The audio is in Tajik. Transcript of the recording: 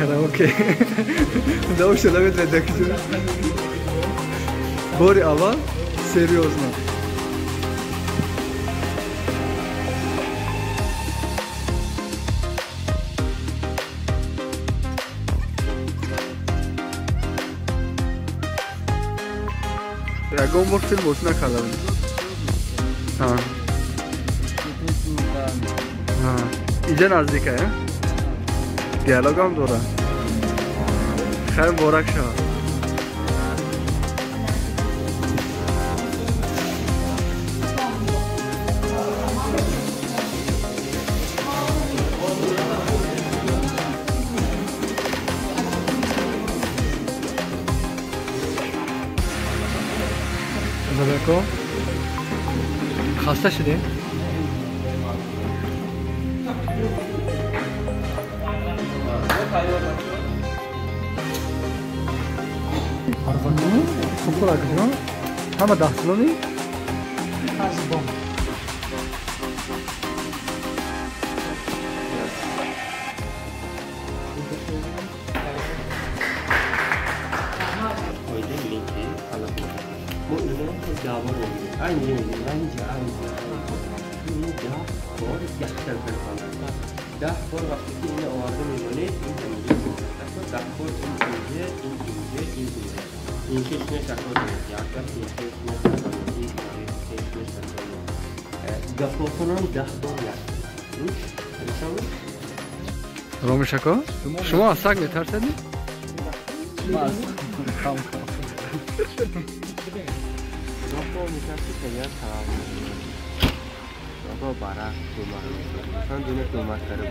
Караоке. Давшо намедонед дар куҷо. Бори аввал серьёзно. Ягон бор филм бозӣ накарда будем. Инҷа наздика, э? Диалогам дора. Хайр, муборак шавад. Задако, хаста шудем? Хуб хӯрак ҷон, ҳама 10 килони? Аз бом. Фоида бинед, ки мо инро даъво мегирем, айнҷа мегирем, айнҷа, айнҷа, ин 10 бор якта бихонад, 10 бор. Вақте ки ина оварда мемонед, ин ҳаминҷа, 10 бор ин инҷа, ин инҷа, ин инҷа, ин хешне такрор мекунед, як гап, ин хешне такрор, ин хешне такрор, гапотонам 10 бор як. Хорошо? Ромишако, шумо аз саг метарсед? Кам кам. Гапо метарси, табиат талаб мекунад. Гапо барак кӯмак мекунад, инсон дуне кӯмак карда.